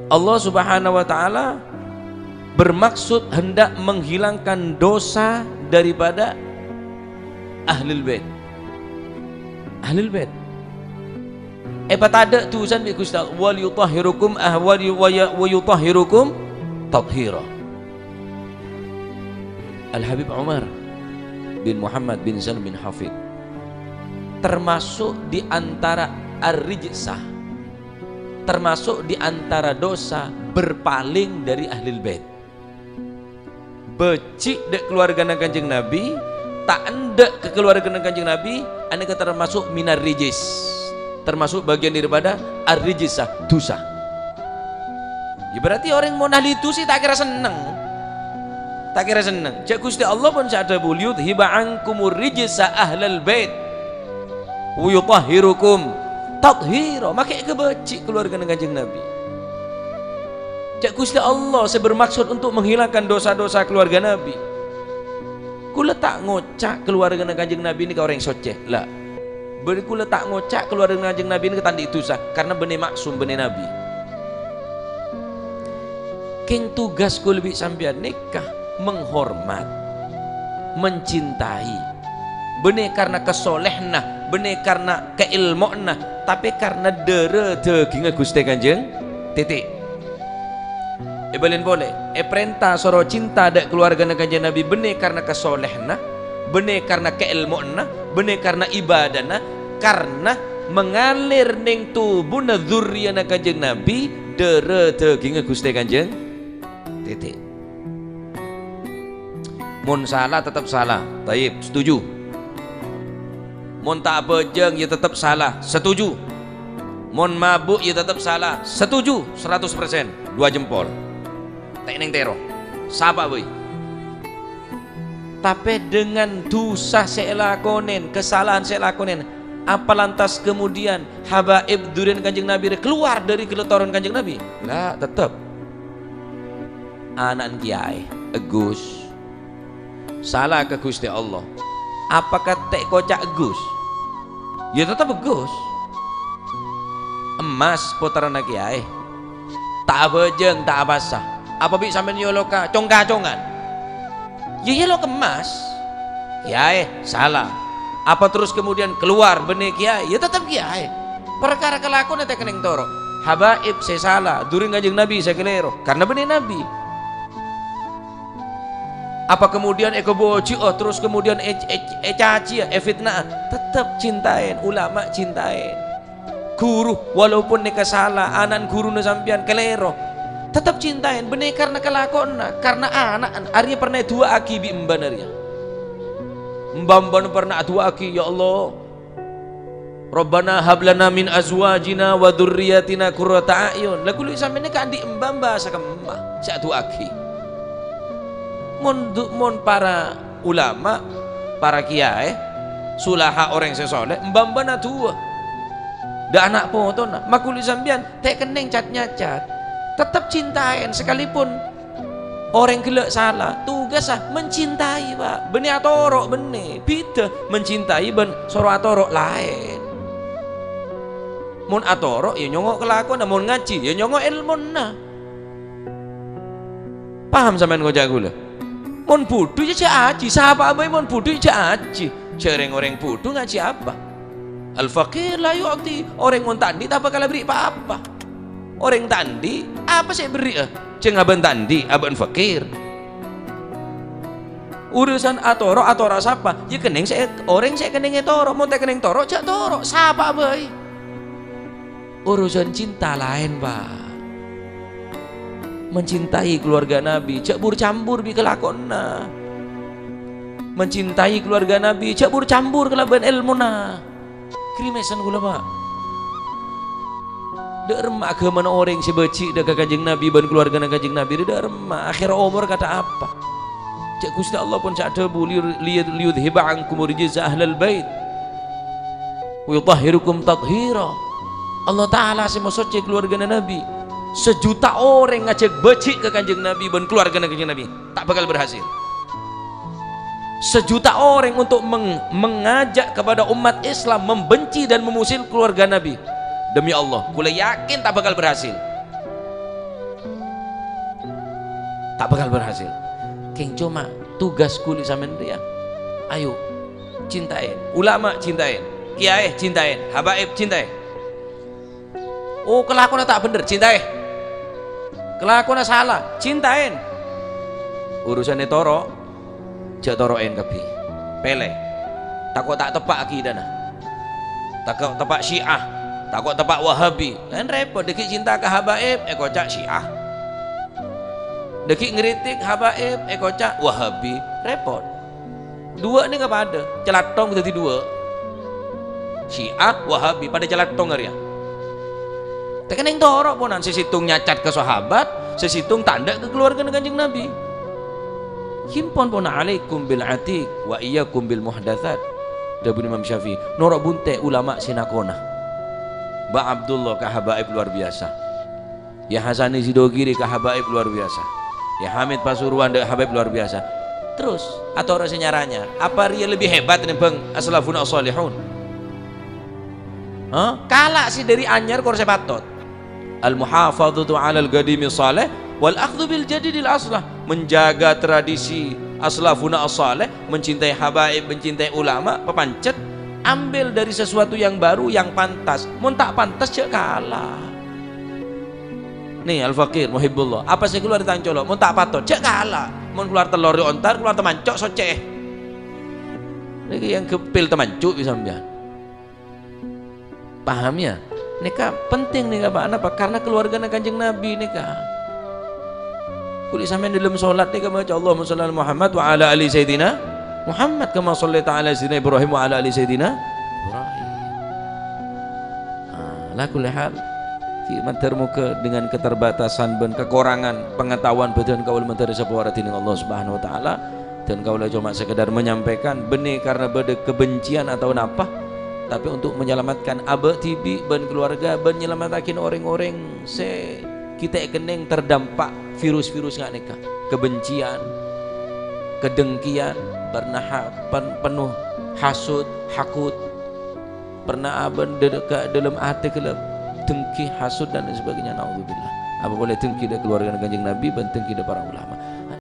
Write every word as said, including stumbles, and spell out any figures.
Allah Subhanahu wa Ta'ala bermaksud hendak menghilangkan dosa daripada Ahlul Bait. Ahlul Bait. Èpatadâ' dusana bi' Ghustè Allah. "Wal yutahhirukum ah-, wal yu-, wa ya-, wa yutahhirukum tathhira." Al-Habib Umar bin Muhammad bin Salim bin Hafid. Termasuk di antara ar-rijsah, termasuk di antara dosa berpaling dari Ahlul Bait. Bâji' dâ' kalowargana Kanjeng Nabi, ta' endâ' ka kalowargana Kanjeng Nabi, anèka termasuk minar rijis. Termasuk bagian daripada ar-rijsah, dusa. Ya, berarti orèng mon ahli dusa ta' kèra senneng. Ta' kèra senneng. Jhâ' Ghustè Allah pon sè adhâbu, "Liyudhhiba 'ankumur rijsa ahlal bait wa yutahhirukum tathhira." Makè èkabâji' kalowargana Kanjeng Nabi. Jhâ' Ghustè Allah sè bermaksud untuk menghilangkan dosa-dosa kalowarga Nabi. Kaulâ ta' ngoca' kalowargana Kanjeng Nabi nèka orèng soccè, la. Bân kaulâ ta' ngoca' kalowargana Kanjeng Nabi nèka ta' andi' dusa, karna bânnè ma'sum, bânnè nabi. Kèng tugas kaulâ bi' sampèyan nèka menghormat, mencintai. Bânnè karna kasolèhanna, bânnè karna kaèlmowanna, tapè karna dârâ dâgingngâ Ghustè Kanjeng, titik. Èbâlin polè, èparènta soro cinta dâ' kalowargana Kanjeng Nabi bânnè karna kasolèhanna, bânnè karna kaèlmowanna, bânnè karna ibadana, karna mangalèr neng tobuna dzurriyana Kanjeng Nabi, dârâ dâgingngâ Ghustè Kanjeng, titik. Mon sala, tetep sala. Tayyib, setuju. Mon ta' abhâjâng, ya tetep sala. Setuju. Mon mabuk, ya tetep sala. Setuju, seratus persen. Dua jempol. Tèknèng tèro. Sapa bhâi? Tapè dengan dusa sè èlakonè, kasalahan sè èlakonè, apa lantas kemudian habaib dhuriyân Kanjeng Nabi rè kalowar dâri ghellâ' toron Kanjeng Nabi? La, tetep. Ana'na kèyaè, Gus. Sala ka Ghustè Allah. Apakah ta' èkoca' Gus? Ya tetep Gus. Emmas pottrana kèyaè. Ta' abhâjâng, ta' apasa. Apa bi' sampèyan èyoloka cong-kacongan? Ya èyoloka emmas. Kèyaè, sala. Apa terus kemudian kalowar bânnè kèyaè? Ya tetep kèyaè. Parkara kalakowanna tèknèng toro'. Habaib sè sala, dhuriyân Kanjeng Nabi sè kalèro, karna bânnè nabi. Apa kemudian èkabâji'â, terus kemudian è-, è-, ècaciyâ, èfitna'a? Tetep cintaèn, ulama cintaèn. Ghuru, walaupun nèka sala, ana'na ghuruna sampèyan kalèro, tetep cintaèn, bânnè karna kalakowanna, karna ana'na, arèya parna èdu'aaghi bi' embana rèya. Emba-embana parna adu'aaghi, "Ya Allah, Rabbana hab lana min azwajina wa dzurriyyatina qurrata a'yun." La, kaulâ sampèyan nèka andi' emba-emba sakemma sè adu'aaghi. Mon du-, mon para ulama, para kèyaè, sulaha orèng sè soleh, emba-embana du'a. Dâ' ana' potona, ma' kaulâ sampèyan tèknèng cat-nyacat. Tetep cintaèn, sakalipun orèng ghellâ' sala, tugassa mencintai, Pak. Bânnè atoro' bânnè. Bhidhâ mencintai bân soro atoro' laèn. Mon atoro', ya nyongo' kalakowanna. Mon ngajhi, ya nyongo' èlmona. Paham sampèyan ngoca' kaulâ? Mon budhu, ya jhâ' ajhi. Sapa'a bhâi mon budhu, ya jhâ' ajhi. Jhâ' rèng-orèng budhu ngajhi apa? Al-faqir la yu'ti. Orèng mon ta' andi' ta' bhâkal aberri' pa-apa. Orèng ta' andi', apa sè èberri'â? Jhâ' abâ'na ta' andi', abâ'na faqir. Urusan atoro', atoro' sapa? Ya kennèng sè, orèng sè kennèng ètoro'. Mon ta' kennèng toro', jhâ' toro'. Sapa'a bhâi. Urusan cinta laèn, Pak. Mencintai keluarga Nabi, jhâ' bur-cambur bi' kalakowanna. Mencintai keluarga Nabi, jhâ' bur-cambur kalabân èlmona. Grimèsan kaulâ, Pak. Dâ' remma aghâmana orèng sè bâji' dâ' ka Kanjeng Nabi bân kalowargana Kanjeng Nabi, dâ' remma akhèr omor kadhâ' apa? Jhâ' Ghustè Allah pon sè adhâbu, "Liyu-, liyu-, liyudhhiba 'ankumur rijsa ahlal bait wa yutahhirukum tathhira." Allah Ta'ala sè mosoccè kalowargana Nabi. Sajuta orèng ngajhâk bâji' ka Kanjeng Nabi bân kalowargana Kanjeng Nabi. Ta' bhâkal berhasil. Sajuta orèng untuk meng-, mengajak kepada umat Islam membenci dan memusuhi keluarga Nabi. Demi Allah, kaulâ yakin ta' bhâkal berhasil. Ta' bhâkal berhasil. Kèng coma tugas kaulâ sampèyan rèya. Ayo, cintaèn. Ulama cintaèn. Kèyaè cintaèn. Habaib cintaèn. Oh, kalakowanna ta' bhender, cintaè. Kalakowanna sala, cintaèn. Urusanna toro', jhâ' toro'èn kabbhi. Pèlè. Tako' ta' teppa' akidana. Tako' teppa' Syiah, tako' teppa' Wahabi. Kan rèpot, dhâggi' cinta ka habaib, èkoca' Syiah. Dhâggi' ngritik habaib, èkoca' Wahabi. Rèpot. Duwâ' nèka padâ, calathong dhâddhi duwâ'. Syiah, Wahabi, padâ calathong arèya. Ta' kennèng toro' ponan, sè sèttong nyacat ka sahabat, sè sèttong ta' endâ' ka kalowarghâna Kanjeng Nabi. Himpon pona, "Alaikum bil atiq wa iyyakum bil muhdatsat." Dhâbuna Imam Syafi'i, "Noro' bunte' ulama sè nakona." Mbah Abdullah ka habaib luar biasa. Yah Hasani Sidogiri ka habaib luar biasa. Yah Hamid Pasuruan dâ' habaib luar biasa. Terros, atoro' sè nyaranya, apa rèya lebbi hebat tèmbhâng aslafuna as-salihun? Hah? Kala' sè dâri anyar kor sè patot. Al-muhafadzatu 'alal qadimi shalih wal akhdzu bil jadidil aslah. Menjaga tradisi aslafuna as-salih, mencintai habaib, mencintai ulama, papancet, ambil dari sesuatu yang baru, yang pantas. Mon ta' pantas, jhâ' kala'. Nè, Al-Faqir Muhibbullah, apa sè kalowar tang colo'? Mon ta' patot, jhâ' kala'. Mon kalowar tellor è ontar, kalowar tamanco', soccè. Nèka yang gempil tamanco' bi' sampèyan. Paham, ya? Nèka penting nèka, Pak. Napa? Karena kalowarghâna Kanjeng Nabi nèka. Kulâ sampèyan dâlem sholat nèka maca, "Allahumma sholli ala Muhammad wa ala ali Sayyidina Muhammad, kama shallaita ala Sayyidina Ibrahim wa ala ali Sayyidina Ibrahim." Nah, ala kulli hal, ghi' mandhâr moghâ dengan keterbatasan bân kekurangan pengetahuan bâdhân kaulâ mandhâr èsapowara dhinèng Allah Subhanahu wa Ta'ala, dan kaulâ coma sekedar menyampaikan, bânnè karena bâdâ kebencian atau napa, tapi untuk menyelamatkan abâ' dhibi' bân keluarga, bân nyelamataghi orèng-orèng sè ghi' ta' kennèng terdampak virus-virus nga' nèka. Kebencian, kedengkian, pernah ha-, pen-, penuh hasud, hakut, pernah abân dâ-, ka dâlem atè ghellâ' dengki, hasud, dan lain sebagainya. Naudzubillah. Apa polè dengki dâ' keluarga Kanjeng Nabi bân dengki dâ' para ulama.